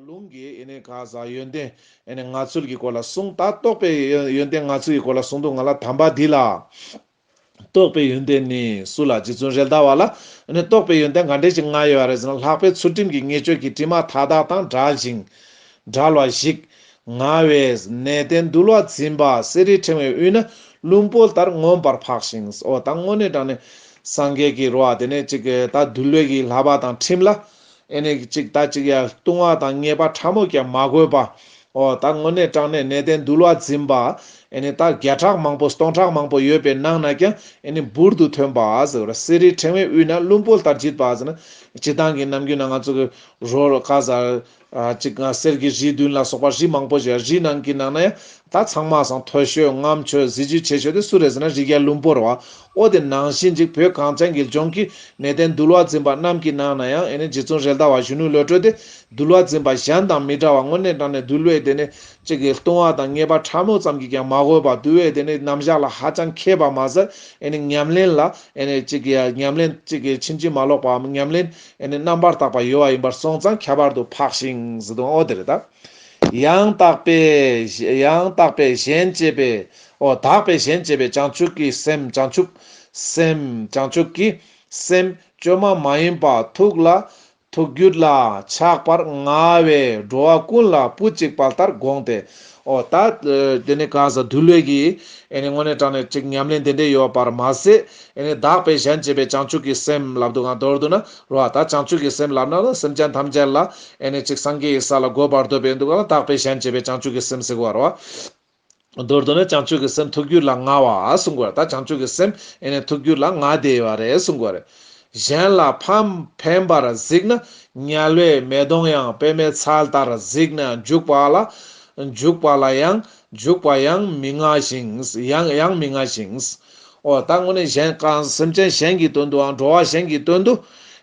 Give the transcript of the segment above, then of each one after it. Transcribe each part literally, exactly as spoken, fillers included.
ལུང་གི་ཨེ་ནི་ག་ཟ་ཡོན་ཏན་ཨེ་ནི་མངའ་ཚུལ་གྱི་སྐོར་ལ་གསུངས། ད་རྟོགས་པའི་ཡོན་ཡོན་ཏན་མངའ་ཚུལ་གྱི་སྐོར་ལ་གསུངས་འདུག་ང་ལ་དམ་པ་འདི་ལ། རྟོགས་པའི་ཡོན་ཏན་ནི་སུ་ལ། རྗེ་བཙུན་རེད་མདའ་བ་ལ་ཨེ་ནི་རྟོགས་པའི་ཡོན་ཏན་ག་འདྲ་ཞིག་མངའ་ཡོད་རེད་ཟེར་ན། ལྷག་པའི་ཚུལ་ཁྲིམས་ཀྱི་ཉེས་སྤྱོད་ཀྱི་དྲི་མ་མཐའ་དག་དང་བྲལ་ཞིང་བྲལ་བ་ཞིག་མངའ་བས་གནས་བརྟན་འདུལ་བ་འཛིན་པ་གསེར་རིའི་ཕྲེང་བའི་དབུས་ན་ལྷུན་པོ་ལྟར་མངོན་པར་འཕགས་ཤིང་། འོ་ད་དངོས་གནས་དྲང་གནས་སངས་རྒྱས་ཀྱི་རོ་བ་དེ་ནས་ཅིག་ད་འདུལ་བའི་གི་བསླབ་པ་དང་ཁྲིམས་ལ་ཨེ་ནས་ཅིག་ད་ཅིག་ཡ་ལྟུང་བ་དང་ཉེས་པ་ཕྲ་མོ་ཀྱང་མ་གོས་པ། འོ་ད་དངོས་གནས་དྲང་གནས་གནས་བརྟན་འདུལ་བ་འཛིན་པ་ཨེ་ནས་ད་བརྒྱ་ཕྲག་མང་པོ་སྟོང་ཕྲག་མང་པོ་ཡོད་པའི་ནང་ན་ཀྱང་ཨེ་ནས་འབུར་དུ་ཐོན་པ་ཟེར་བ་རེད། གསེར་རིའི་ཕྲེང་བའི་དབུས་ན་ལྷུན་པོ་ལྟར་བརྗིད་པ་ཟེར་ན། སྤྱིར་བཏང་གི་ནམ་རྒྱུན་ན་ང་ཚོ་གི་རོ་ཀ་ཟ། ཨ་གཅིག་ང་གསེར་གྱི་རི་བདུན་ལ་སོགས་པ་རི་མང་པོ་ཞིག་རི་ནང་གི་ནང་ན་ཡང་ད་ཚང་མ་སང་མཐོ་ཤོས་རྔམ་ཤོས་གཟི་བརྗིད་ཆེ་ཤོས་དེ་སུ་རེད་ཟེར་ན་རི་རྒྱལ་ལྷུན་པོ་རེད་བ། ཨོ་དེ་ནང་བཞིན་ཅིག་བོད་གངས་ཅན་གྱི་ལྗོངས་ཀྱི་གནས་བརྟན་འདུལ་བ་འཛིན་པ་རྣམས་ཀྱི་ནང་ན་ཡང་ཨེ་ནི་རྗེ་བཙུན་རེད་མདའ་བ་གཞོན་ནུ་བློ་གྲོས་དེ་འདུལ་བ་འཛིན་པ་གཞན་དང་མི་འདྲ་བ་དངོས་གནས་དྲང་གནས་འདུལ་བའི་དེ་ནི་གཅིག་གི་ལྟུང་བ་དང་ཉེས་པ་ཕྲ་མོ་ཙམ་གྱིས་ཀྱང་མ་གོས་པ་འདུལ་བའི་དེ་ནི་རྣམ་གཞག་ལ་ཧ་ཅང་མཁས་པ་མ་ཟད་ཨེ་ནི་ཉམས་ལེན་ལ་ཨེ་ནི་གཅིག་གི་ཉམས་ལེན་གཅིག་གི་ཕྱིན་ཅི་མ་ལོག་པའམ་ཉམས་ལེན། ཨེ་ནི་རྣམ་པར་དག་པ་ཡོད་པ་ཡིན་པར་སོང་ཙང་ཁྱད་པར་དུ་འཕགས་ཤིང་ཟེར་དུས་ཨོ་དེ་རེད་ད། ཡང་དག་པས་ཡང་དག་པས་གཞན་གཅེས་པའི་ཨོ་དག་པས་གཞན་གཅེས་པའི་བྱང་ཆུབ་ཀྱི་སེམས་བྱང་ཆུབ་སེམས་བྱང་ཆུབ་ཀྱི་སེམས་བཅོས་མ་མ་ཡིན་པ་ཐུགས་ལ་ཐུགས་རྒྱུད་ལ་ཆགས་པར་མངའ་བས་འགྲོ་བ་ཀུན་ལ་བུ་གཅིག་པ་ལྟར་དགོངས་ཏེ། ཨོ་ད་དེ་ནི་གང་ཟག་འདུལ་བའི་གི་ཨེ་ནི་དངོས་གནས་དྲང་གནས་ཅིག་ཉམས་ལེན་དེ་འདྲས་ཡོད་པར་མ་ཟད། ཨེ་ནི་དག་པས་གཞན་གཅེས་པའི་བྱང་ཆུབ་ཀྱི་སེམས་ལབ་དུས་གང་མདོར་བསྡུ་ན་རོ་ཨ་ད་བྱང་ཆུབ་ཀྱི་སེམས་ལབ་ན་ལ་སེམས་ཅན་ཐམས་ཅད་ལ་ཨེ་ནི་ཅིག་སངས་རྒྱས་ཀྱི་ས་ལ་འགོད་པར་འདོད་པའི་འདུག་ག་ལ་དག་པས་གཞན་གཅེས་པའི་བྱང་ཆུབ་ཀྱི་སེམས་ཟེར་གོ་བ་རོ། མདོར་བསྡུ་ན་བྱང་ཆུབ་ཀྱི་སེམས་ཐུགས་རྒྱུད་ལ་མངའ་བ་གསུང་གོ་བ་རེད། ད་བྱང་ཆུབ་ཀྱི་སེམས་ཨེ་ནི་ཐུགས་རྒྱུད་ལ་མངའ་བསྡད་ཡོད་རེད་གསུང་གོ་བ་རེད། གཞན་ལ་ཕན་ཕན་པར་གཟིགས་ན་དམྱལ་བའི་མེ་དོང་ཡང་དཔེ་མེད་ཚལ་ལྟར་གཟིགས་ན་འཇུག་པ་ལ་འཇུག་པ་ལ་ཡང་འཇུག་པ་ཡང་མི་མངའ་ཞིང་ཡང་ཡང་མི་མངའ་ཞིང་། ཨོ་ད་དངོས་གནས་གཞན་གང་སེམས་ཅན་གཞན་གྱི་དོན་དུའང་འགྲོ་བ་གཞན་གྱི་དོན་དུ་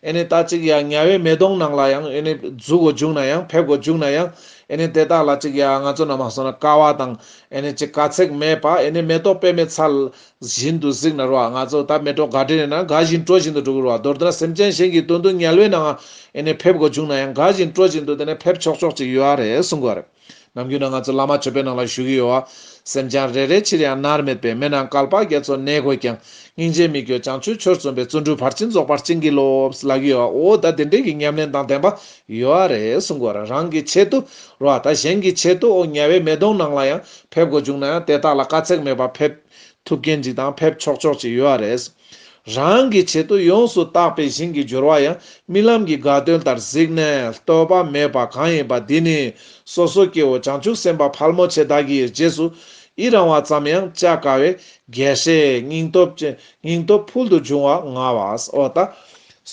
ཨེ་ནི་ད་ཅིག་ཡང་དམྱལ་བའི་མེ་དོང་ནང་ལ་ཡང་ཨེ་ནི་འཛུལ་དགོས་བྱུང་ན་ཡང་ཕེབས་དགོས་བྱུང་ན་ཡང་ཨེ་ནི་དེ་དག་ལ་ཅིག་ཡང་ང་ཚོ་ནང་མ་སོང་ན་དཀའ་བ་དང་ཨེ་ནི་ཅིག་དཀའ་ཚེགས་མེད་པ་ཨེ་ནི་མེ་ཏོག་པད་མའི་ཚལ་བཞིན་དུ་གཟིགས་ན་རོ། ང་ཚོ་ད་མེ་ཏོག་དགའ་འདྲེ་ནས་ན་དགའ་བཞིན་སྤྲོ་བཞིན་དུ་འགྲོ་གི་རོ། མདོར་བསྡུ་ན་སེམས་ཅན་གཞན་གྱི་དོན་དུ་དམྱལ་བའི་ནང་ཨེ་ནི་ཕེབས་དགོས་བྱུང་ན་ཡང་དགའ་བཞིན་སྤྲོ་བཞིན་དུ་དེ་ནས་ཕེབས་ཆོག་ཆོག་ཅིག་ཡོད་རེད་གསུང་གི་ཡོད་རེད། ནམ་རྒྱུན་ན་ང་ཚོ་བླ་མ་མཆོད་པའི་ནང་ལ་ཞུ་གི་ཡོད་བ། སེམས་ཅན་རེ་རེ་ཕྱིར་ཡང་མནར་མེད་པའི་མི་རྣམས་བསྐལ་པ་བརྒྱ་ཚོ་གནས་དགོས་ཀྱང་། སྙིང་རྗེ་མི་སྐྱོ་བྱང་ཆུབ་ཆོས་རྩོམ་པའི། བརྩོན་འགྲུས་ཕར་ཕྱིན་རྫོགས་པར་བྱིན་གྱིས་རློབས་ལབ་ཀྱི་ཡོད་བ། འོ་ད་དེ་འདྲའི་གི་ཉམས་ལེན་དང་ལྡན་པ་ཡོད་རེད་གསུང་གི་ཡོད་རེད། རང་གི་ཆེད་དུ་རོ་ད་གཞན་གྱི་ཆེད་དུ་འོ་དམྱལ་བའི་མེ་དོང་ནང་ལ་ཡང་ཕེབས་དགོས་བྱུང་ན་ཡང་དེ་དག་ལ་དཀའ་ཚེགས་མེད་པར་ཕེབས་ཐུབ་མཁན་ཅིག་དང་ཕེབས་ཆོག་ཆོག་ཅིག་ཡོད་རེད། རང་གི་ཆེད་དུ་ཡོངས་སུ་བརྟགས་པའི་ཞིང་གི་སྦྱོར་བ་ཡང་རྨི་ལམ་གྱི་དགའ་སྟོན་ལྟར་གཟིགས་ནས་ལྟོས་པ་མེད་པ་གང་ཡིན་པ་འདི་ནི་སོ་སོ་སྐྱེ་བོ་བྱང་ཆུབ་སེམས་དཔའ་ཕལ་མོ་ཆེ་དག་གི་རྗེས་སུ་ཡི་རང་བ་ཙམ་ཡང་བྱ་དཀའ་བས་རྒྱལ་སྲས་སྙིང་སྟོབས་ཅན་སྙིང་སྟོབས་ཕུལ་དུ་བྱུང་བ་མངའ་བ། འོ་ད།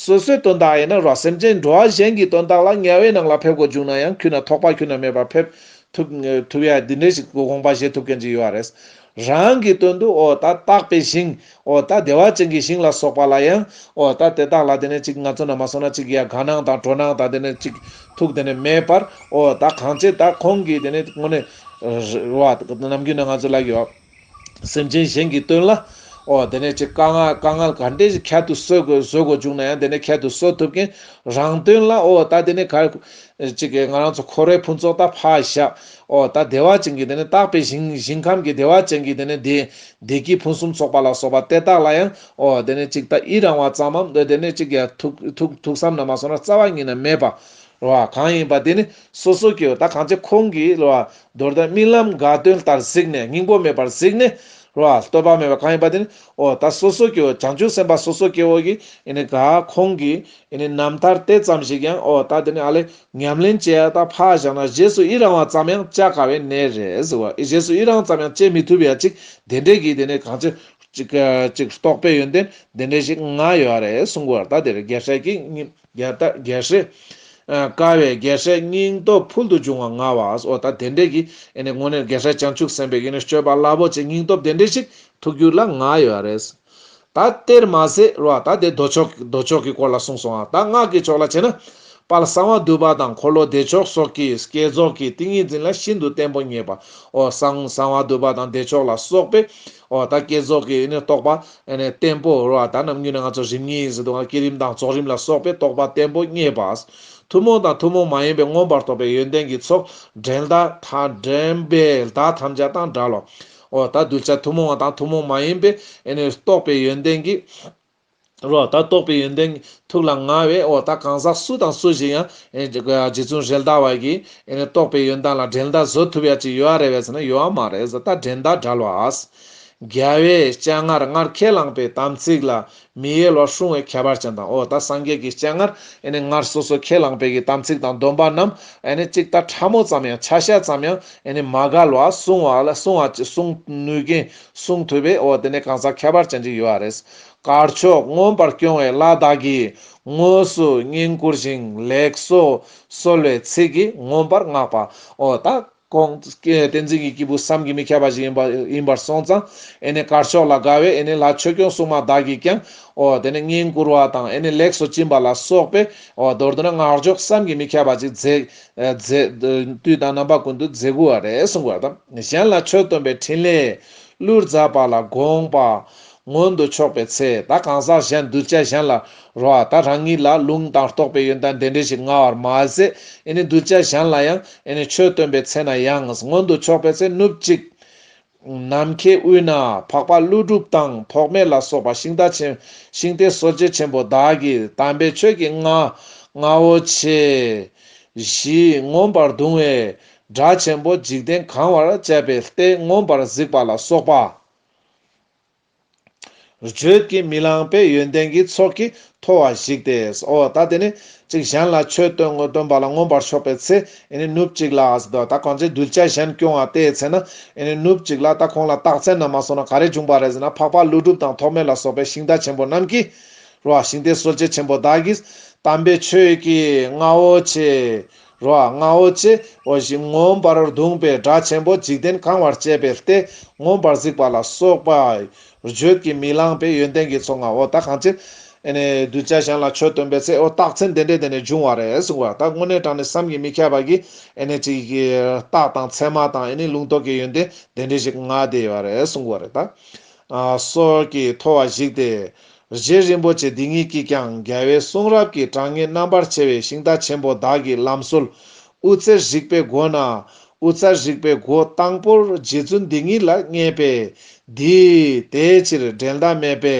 སོ་སོའི་དོན་དག་ཡིན་ན་རོ་སེམས་ཅན་འགྲོ་བ་གཞན་གྱི་དོན་དག་ལ་དམྱལ་བའི་ནང་ལ་ཕེབས་དགོས་བྱུང་ན་ཡང་ཁྱོན་ནས་ཐོགས་པ་ཁྱོན་ནས་མེད་པར་ཕེབས་ཐུབ་ཐུབ་ཡ་འདི་འདྲའི་ཞིག་དགོངས་པ་བཞེས་ཐུབ་མཁན་ཅིག་ཡོད་རེད། རང་གི་དོན་དུ་འོ་ད་བརྟགས་པའི་ཞིང་འོ་ད་བདེ་བ་ཅན་གྱི་ཞིང་ལ་སོགས་པ་ལ་ཡང་འོ་ད་དེ་དག་ལ་དེ་ནས་ཅིག་ང་ཚོ་ན་མ་སོང་ན་ཅིག་ཡ་དགའ་སྣང་དང་སྤྲོ་སྣང་དང་དེ་ནས་ཅིག་ཐུགས་དེ་ནས་མེད་པར་འོ་ད་གང་ཅི་ད་ཁོང་གིས་དེ་ནས་དངོས་གནས་རོ་ནམ་རྒྱུན་ན་ང་ཚོ་ལ་ཡོད། སེམས་ཅན་གཞན་གྱི་དོན་ལ། ཨོ་དེ་ནས་ཅིག་དཀའ་ངལ་དཀའ་ངལ་ག་འདྲས་ཤིག་ཁྱད་དུ་གསོད་དགོས་བཟོ་དགོས་བྱུང་ན་ཡང་དེ་ནས་ཁྱད་དུ་གསོད་ཐུབ་མཁན་རང་དོན་ལ་ཨོ་ད་དེ་ནས་ག་ཅིག་གི་ང་རང་ཚོ་འཁོར་བའི་ཕུན་ཚོགས་ད་ཕར་བཞག་ཨོ་ད་བདེ་བ་ཅན་གྱི་དེ་ནས་རྟག་པའི་ཞིང་ཞིང་ཁམས་ཀྱི་བདེ་བ་ཅན་གྱི་དེ་ནས་བདེ་བདེ་སྐྱིད་ཕུན་སུམ་ཚོགས་པ་ལ་སོགས་པ་དེ་དག་ལ་ཡང་ཨོ་དེ་ནས་ཅིག་ད་ཡི་རང་བ་ཙམ་མམ་དེ་ནས་ཅིག་ཡ་ཐུགས་ཐུགས་ཐུགས་བསམ་ན་མ་སོང་ན་རྩ་བ་ཉིད་ནས་མེད་པ། རོ་གང་ཡིན་པ་དེ་ནི་སོ་སོ་སྐྱེ་བོ་ད་གང་ཅི་ཁོང་གིས་རོ་མདོར་ད་རྨི་ལམ་དགའ་སྟོན་ལྟར་གཟིགས་ནས་སྙིང་པོ་མེད་པར་གཟིགས་ནས་རོ་ལྟོས་པ་མེད་པ་གང་ཡིན་པ་དེ་ནི་ཨོ་ད་སོ་སོ་སྐྱེ་བོ་བྱང་ཆུབ་སེམས་དཔའ་སོ་སོ་སྐྱེ་བོ་གིས་ཨེ་ནི་ག་ཁོང་གིས་ཨེ་ནི་རྣམ་ཐར་དེ་ཙམ་ཞིག་ཡང་ཨོ་ད་དེ་ནི་ཨ་ལེ་ཉམས་ལེན་བྱེད་ཡ་ད་ཕར་བཞག་ན་རྗེས་སུ་ཡི་རང་བ་ཙམ་ཡང་བྱ་དཀའ་བའི་གནས་རེད་ཟེར་བ། རྗེས་སུ་ཡི་རང་ཙམ་ཡང་བྱེད་མི་ཐུབ་ཡ་ཅིག་དེ་འདྲས་ཀྱི་དེ་ནི་གང་ཅི་ཅིག་ཅིག་རྟོགས་པའི་ཡོན་ཏན་དེ་འདྲས་ཞིག་མངའ་ཡོད་རེད་གསུང་གི་ཡོད་རེད། ད་དེ་རེད་རྒྱལ་སྲས་ཀྱི་རྒྱལ་ད་རྒྱལ་སྲས། ཨ་དཀའ་བས་རྒྱལ་སྲས་སྙིང་སྟོབས་ཕུལ་དུ་བྱུང་བ་མངའ་བ། ཨོ་ད་དེ་འདྲས་ཀྱི་ཨེ་ནས་དངོས་གནས་རྒྱལ་སྲས་བྱང་ཆུབ་སེམས་དཔའི་ཨེ་ནས་སྤྱོད་པ་རླབས་པོ་ཆེ་སྙིང་སྟོབས་དེ་འདྲས་ཞིག་ཐུགས་རྒྱུད་ལ་མངའ་ཡོད་རེད། ད་དེར་མ་ཟད་རོ་ད་དེ་མདོ་ཕྱོགས་མདོ་ཕྱོགས་ཀྱི་སྐོར་ལ་གསུངས་སོང་ཨ། ད་སྔགས་ཀྱི་ཕྱོགས་ལ་བྱས་ན། དཔལ་གསང་བ་འདུས་པ་དང་འཁོར་ལོ་བདེ་མཆོག་སོགས་ཀྱི་བསྐྱེད་རྫོགས་ཀྱི་ཏིང་ངེ་འཛིན་ལ་ཤིན་ཏུ་བརྟན་པོ་བརྙེས་པ། འོ་གསང་གསང་བ་འདུས་པ་དང་བདེ་མཆོག་ལ་སོགས་པའི་འོ་ད་བསྐྱེད་རྫོགས་ཀྱི་ཨེ་ནི་རྟོགས་པ་ཨེ་ནི་བརྟན་པོ་རོ། ད་ནམ་རྒྱུན་ནས་ང་ཚོ་རིམ་གཉིས་ཟེར་དུས་ང་བསྐྱེད་རིམ་དང་རྫོགས་རིམ་ལ་སོགས་པའི་རྟོགས་པ་བརྟན་པོ་བརྙེས་པ། ཐུན་མོང་དང་ཐུན་མོང་མ་ཡིན་པའི་མངོན་པར་རྟོགས་པའི་ཡོན་ཏན་གྱི་ཚོགས་འགྲན་ཟླ་ཐ་འགྲན་པའི་ཟླ་ཐམས་ཅད་དང་བྲལ་ལོ། འོ་ད་གདུལ་བྱ་ཐུན་མོང་བ་དང་ཐུན་མོང་མ་ཡིན་པའི་ཨེ་ནི་རྟོགས་པའི་ཡོན་ཏན་གྱི་རོ། ད་རྟོགས་པའི་ཡོན་ཏན་ཐུགས་ལ་མངའ་བའི་འོ་ད་གང་ཟག་སུ་དང་སུ་ཞིག་ཡང་ཨེ་རྗེ་བཙུན་རེད་མདའ་བ་གིས་ཨེ་ནི་རྟོགས་པའི་ཡོན་ཏན་ལ་འགྲན་ཟླ་བཟོ་ཐུབ་ཡ་ཅིག་ཡོད་རེད་བས་ཟེར་ན་ཡོད་མ་རེད་ཟེར། ད་འགྲན་ཟླ་བྲལ་བ། རྒྱལ་བའི་སྤྱན་སྔར་སྔར་ཁས་བླངས་པའི་དམ་ཚིག་ལ་མི་གཡེལ་བར་སྲུང་བའི་ཁྱད་པར་ཅན་དང་། འོ་ད་སངས་རྒྱས་ཀྱི་སྤྱན་སྔར་ཨེ་ནི་སྔར་སོ་སོ་ཁས་བླངས་པའི་གི་དམ་ཚིག་དང་སྡོམ་པ་རྣམས་ཨེ་ནི་གཅིག་ད་ཕྲ་མོ་ཙམ་ཡང་ཆ་ཤས་ཙམ་ཡང་ཨེ་ནི་མ་འགལ་བ་སྲུང་བ་ལ་སྲུང་བ་སྲུང་ནུས་མཁན་སྲུང་ཐུབ་པའི་འོ་དེ་ནི་གང་ཟག་ཁྱད་པར་ཅན་ཅིག་ཡོད་རེད། དཀར་ཕྱོགས་མངོན་པར་སྐྱོང་བའི་ལྷ་དག་གིས་དངོས་སུ་བསྙེན་བཀུར་ཞིང་ལེགས་སོ་གསོལ་བའི་ཚིག་གིས་མངོན་པར་བསྔགས་པ། འོ་ད་ཁོང་བསྟན་འཛིན་གྱི་སྐྱེས་བུ་བསམ་གྱིས་མི་ཁྱབ་པ་ཞིག་ཡིན་པ་ཡིན་པར་སོང་ཙང་ཨེ་ནི་དཀར་ཕྱོགས་ལ་དགའ་བའི་ཨེ་ནི་ལྷ་ཆོས་སྐྱོང་སྲུང་མ་དག་གིས་ཀྱང་འོ་དེ་ནི་བསྙེན་བཀུར་བ་དང་ཨེ་ནི་ལེགས་སོ་སྦྱིན་པ་ལ་སོགས་པའི་འོ་མདོར་བསྡུ་ན་བསྔགས་བརྗོད་བསམ་གྱིས་མི་ཁྱབ་པ་ཅིག་མཛད་མཛད་དུས་དང་རྣམ་པ་ཀུན་ཏུ་མཛད་དགོས་པ་རེད་གསུང་དགོས་པ་དང་། གཞན་ལ་ཆོས་སྟོན་པའི་ཕྲིན་ལས་བློར་མཛད་པ་ལ་དགོངས་པ་མངོན་དུ་ཕྱོགས་པའི་ཚེ། ད་གང་ཟག་གཞན་གདུལ་བྱ་གཞན་ལ་རོ། ད་རང་ཉིད་ལ་ལུང་དང་རྟོགས་པའི་ཡོན་ཏན་དེ་འདྲ་ཞིག་མངའ་བར་མ་ཟད་ཨེ་ནི་གདུལ་བྱ་གཞན་ལ་ཡང་ཨེ་ནི་ཆོས་སྟོན་པའི་ཚེ་ན་ཡང་མངོན་དུ་ཕྱོགས་པའི་ཚེ་ནུབ་གཅིག་ནམ་མཁའི་དབུས་ན་འཕགས་པ་ཀླུ་སྒྲུབ་དང་ཐོགས་མེད་ལ་སོགས་པ་ཤིང་རྟ་ཆེན་ཤིང་རྟའི་གསོལ་མཆེད་ཆེན་པོ་དག་གིས་དམ་པའི་ཆོས་ཀྱི་རྔ་རྔ་བོ་ཆེ་བཞི་མངོན་པར་བརྡུང་བའི་སྒྲ་ཆེན་པོ་འཇིག་རྟེན་གང་བར་བཅས་པའི་ལྟས་མངོན་པར་གཟིགས་པ་ལ་སོགས་པ། བརྗོད་ཀྱིས་མི་ལང་པའི་ཡོན་ཏན་གྱི་ཚོགས་ཀྱིས་མཐོ་བ་ཞིག་སྟེ། འོ་ད་དེ་ནི་ཅིག་གཞན་ལ་ཆོས་སྟོན་དགོས་སྟོན་པ་ལ་མངོན་པར་ཕྱོགས་པའི་ཚེ་ཨེ་ནི་ནུབ་གཅིག་ལ་ཟེར་དུས་ད་གང་ཅི་གདུལ་བྱ་གཞན་སྐྱོང་བ་དེའི་ཚེ་ན་ཨེ་ནི་ནུབ་གཅིག་ལ་ད་ཁོང་ལ་རྟགས་མཚན་རྣམས་མ་སོང་ན་ག་རེ་བྱུང་བ་རེད་ཟེར་ན་འཕགས་པ་ཀླུ་སྒྲུབ་དང་ཐོགས་མེད་ལ་སོགས་པའི་ཤིང་རྟ་ཆེན་པོ་རྣམས་ཀྱིས་རོ། ཤིང་རྟའི་གསོལ་མཆེད་ཆེན་པོ་དག་གིས་དམ་པའི་ཆོས་ཀྱི་རྔ་བོ་ཆེ་རོ། རྔ་བོ་ཆེ་འོ་ཞིག་མངོན་པར་བརྡུངས་པའི་སྒྲ་ཆེན་པོ་འཇིག་རྟེན་གང་བར་བཅས་པའི་ལྟས་མངོན་པར་གཟིགས་པ་ལ་སོགས་པ། བརྗོད་ཀྱིས་མི་ལང་པའི་ཡོན་ཏན་གྱི་ཚོགས་ལྔ། འོ་ད་གང་ཅི་ཨེ་ནི་གདུལ་བྱ་གཞན་ ལ་ཆོས་སྟོན་པའི་ཚེ་འོ་རྟགས་མཚན་དེ་འདྲས་དེ་ནས་འབྱུང་བ་རེད་གསུང་བ། ད་དངོས་གནས་དྲང་གནས་བསམ་གྱིས་མི་ཁྱབ་པ་གི་ཨེ་ནི་ཅིག་གི་རྟགས་དང་མཚན་མ་དང་ཨེ་ནི་ལུང་རྟོགས་ཀྱི་ཡོན་ཏན་དེ་འདྲས་ཞིག་མངའ་བསྡད་ཡོད་རེད་གསུང་བ་རེད་ད། ཨ་སོགས་ཀྱིས་མཐོ་བ་བཞིག་སྟེ། རྗེ་རིན་པོ་ཆེ་འདི་ཉིད་ཀྱིས་ཀྱང་རྒྱལ་བའི་གསུང་རབ་ཀྱི་དྲང་ངེས་རྣམ་པར་ཕྱེ་བའི་ཤིང་རྟ་ཆེན་པོ་དག་གི་ལམ་སྲོལ་དབུ་རྩེར་གཞིགས་པའི་སྒོ་ན། དབུ་རྩེར་གཞིགས་པའི་སྒོ་དང་པོར་རྗེ་བཙུན་འདི་ཉིད་ལ་བསྙད་པས་འདིས་དེའི་ཕྱིར་འགྲན་ཟླ་མེད་པའི་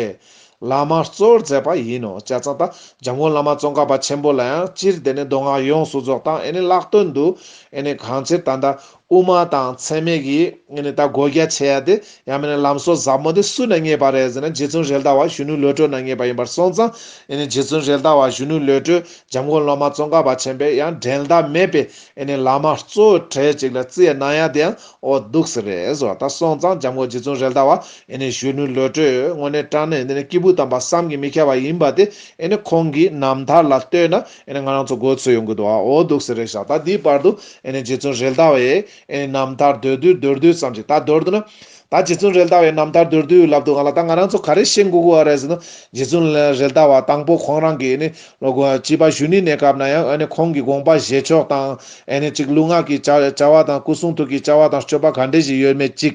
བླ་མ་གཙོ་བོར་མཛད་པ་ཡིན་ནོ། བྱས་ཙང་ད་འཇམ་མགོན་བླ་མ་ཙོང་ཁ་པ་ཆེན་པོ་ལ་ཡང་སྤྱིར་དེ་ནི་མདོ་སྔགས་ཡོངས་སུ་རྫོགས་དང་ཨེ་ནི་ལྷག་དོན་དུ་ཨེ་ནི་གང་ཕྱིར་ད་ལྟ་དབུ་མ་དང་ཚད་མེད་ཀྱི་ཨེ་ནི་ད་སྒོ་རྒྱ་ཕྱེ་ཡ་དེ་ཡང་མིན་ན་ལམ་སྲོལ་ཟབ་མོ་དེ་སུ་ནས་རྙེད་པ་རེད་ཟེར་ན་རྗེ་བཙུན་རེད་མདའ་བ་གཞོན་ནུ་བློ་གྲོས་ནས་རྙེད་པ་ཡིན་པར་སོང་ཙང་ཨེ་ནི་རྗེ་བཙུན་རེད་མདའ་བ་གཞོན་ནུ་བློ་གྲོས་འཇམ་མགོན་བླ་མ་ཙོང་ཁ་པ་ཆེན་པོས་ཡང་འགྲན་ཟླ་མེད་པའི་ཨེ་ནི་བླ་མ་གཙོ་བོ་གྲས་ཅིག་ལ་བརྩི་ཡ་གནང་ཡ་དེ་ཡང་འོ་འདུག་ཟེར་རེད་ཟེར་བ། ད་སོང་ཙང་འཇམ་མགོན་རྗེ་བཙུན་རེད་མདའ་བ་ཨེ་ནི་གཞོན་ནུ་བློ་གྲོས་དངོས་གནས་དྲང་གནས་འདི་ནི་སྐྱེས་བུ་དམ་པ་བསམ་གྱིས་མི་ཁྱབ་པ་ཡིན་པ་དེ་ཨེ་ནི་ཁོང་གི་རྣམ་ཐར་ལ་ལྟོས་ན་ཨེ་ནི་ང་རང་ཚོ་མགོ་ཚོས་ཡོང་གི་འདུག་ཨ། འོ་འདུག་ཟེར་རེད་ཤག་ད་འདིའི་བར་དུ་ཨེ་ནི་རྗེ་བཙུན་རེད་མདའ་བའི་ཨེ་ནི་རྣམ་ཐར་མདོར་བསྡུས་མདོར་བསྡུས་ཙམ་ཞིག་ད་མདོར་བསྡུ་ན། ད་རྗེ་བཙུན་རེད་མདའ་བའི་རྣམ་ཐར་མདོར་བསྡུས་ལབ་དུས་སྒང་ལ་ད་ང་རང་ཚོ་ག་རེ་ཤེས་དགོས་ཀྱི་ཡོད་རེད་ཟེར་ན། རྗེ་བཙུན་རེད་མདའ་བ་དང་པོ་ཁོང་རང་གི་ཨེ་ནི་ལོ་གོ་བྱིས་པ་གཞོན་ནུའི་གནས་སྐབས་ན་ཡང་ཨེ་ནི་ཁོང་གི་དགོངས་པ་བཞེས་ཕྱོགས་དང་ཨེ་ནི་ཅིག་ལུས་ངག་གི་བྱ་བྱ་བ་དང་སྐུ་གསུང་ཐུགས་ཀྱི་བྱ་བ་དང་སྤྱོད་པ་ག་འདྲས་ཞིག་ཡོད་མེད་ཅིག་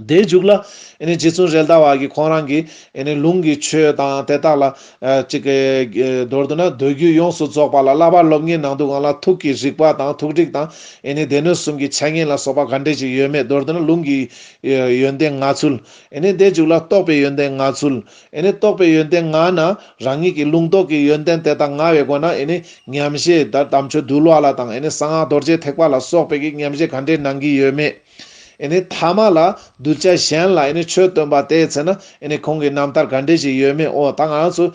དེའི་མཇུག་ལ་ཨེ་ནི་རྗེ་བཙུན་རེད་མདའ་བ་གིས་ཁོང་རང་གི་ཨེ་ནི་ལུང་གི་ཆོས་དང་དེ་དག་ལ་ཨ་ཅིག་གི་མདོར་བསྡུ་ན་མདོ་རྒྱུད་ཡོངས་སུ་རྫོགས་པ་ལ་བསླབ་པ་སློབ་གཉེར་གནང་དུས་སྒང་ལ་ཐུགས་ཀྱི་རིག་པ་དང་ཐུགས་རིག་དང་ཨེ་ནི་སྡེ་སྣོད་གསུམ་གྱི་ཆ་ངེས་ལ་སོགས་པ་ག་འདྲས་ཞིག་ཡོད་མེད་མདོར་བསྡུ་ན་ལུང་གི་ཡོན་ཏན་ལྔ་ཚུལ། ཨེ་ནི་དེའི་མཇུག་ལ་རྟོགས་པའི་ཡོན་ཏན་ལྔ་ཚུལ། ཨེ་ནི་རྟོགས་པའི་ཡོན་ཏན་ལྔ་ན་རང་ཉིད་ཀྱི་ལུང་རྟོགས་ཀྱི་ཡོན་ཏན་དེ་དག་མངའ་བའི་སྒོ་ན་ཨེ་ནི་ཉམས་བཞེས་ད་དམ་ཆོས་འདུལ་བ་ལ་དང་ཨེ་ནི་གསང་སྔགས་རྡོ་རྗེ་ཐེག་པ་ལ་སོགས་པའི་གི་ཉམས་བཞེས་ག་འདྲས་གནང་གི་ཡོད་མེད། ཨེ་ནི་ཐ་མ་ལ་གདུལ་བྱ་གཞན་ལ་ཨེ་ནི་ཆོས་སྟོན་པ་དེའི་ཚེ་ན་ཨེ་ནི་ཁོང་གི་རྣམ་ཐར་ག་འདྲས་ཞིག་ཡོད་མེད། འོ་ད་ང་རང་ཚོ་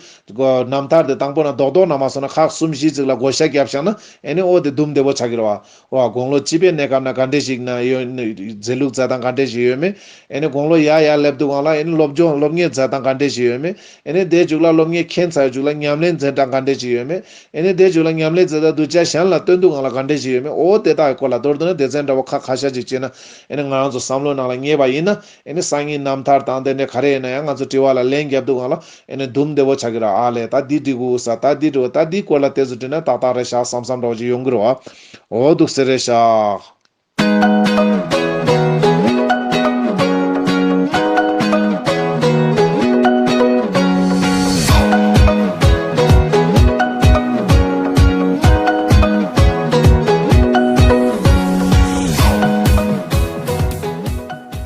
རྣམ་ཐར་དེ་དང་པོ་ན་རྡོག་རྡོག་ན་མ་སོང་ན་ཁག་གསུམ་བཞི་ཅིག་ལ་བགོ་བཤའ་བརྒྱབ་བཞག་ན་ཨེ་ནི་འོ་དེ་དུམ་བདེ་པོ་ཆགས་ཀྱི་རེད་བ། འོ་དགུང་ལོ་བཅུ་པའི་གནས་སྐབས་ན་ག་འདྲས་ཞིག་ན་ཡོད་མཛད་ལུགས་མཛད་སྟངས་ག་འདྲས་ཞིག་ཡོད་མེད། ཨེ་ནི་དགུང་ལོ་ཡར་ཡར་སླེབས་དུས་སྒང་ལ་ཨེ་ནི་སློབ་སྦྱོང་སློབ་གཉེར་མཛད་སྟངས་ག་འདྲས་ཞིག་ཡོད་མེད། ཨེ་ནི་དེའི་མཇུག་ལ་སློབ་གཉེར་མཁྱེན་ཚར་བའི་མཇུག་ལ་ཉམས་ལེན་མཛད་སྟངས་ག་འདྲས་ཞིག་ཡོད་མེད། ཨེ་ནི་དེའི་མཇུག་ལ་ཉམས་ལེན་མཛད་སྟངས་གདུལ་བྱ་གཞན་ལ་སྟོན་དུས་སྒང་ལ་ག་འདྲས་ཞིག་ཡོད་མེད། འོ་དེ་དག་གི་སྐོར་ལ་མདོར་བསྡུ་ན་སྡེ་ཚན་འདྲ་བོ་ཁ་ཁ་ཤས་ཅིག་བྱས་ན་ཨེ་ནི་ང་ རང་ཚོ་བསམ་བློ་ནང་ལ་ངེས་པ་ཡིན་ན། ཨེ་ནི་སང་ཉིན་རྣམ་ཐར་དང་དེ་ནས་ག་རེ་ཡིན་ན་ཡང་ང་ཚོ་དྲི་བ་ལ་ལན་རྒྱབ་འདུག་གང་ལ་ཨེ་ནི་དུམ་བདེ་བོ་ཆགས་ཀྱི་ར། ཨ་ལས་ད་འདི་འགྲིག་གོ་ས། ད་འདི་འགྲིག་གོ། ད་འདི་སྐོར་ལ་དེ་ཚོ་དྲིས་ན་ཏག་ཏག་རེད་ཤག་བསམ་བསམ་འདྲ་བོ་ཅིག་ཡོང་གི་རེད་བ། འོ་འདུག་སེ་རེད་ཤག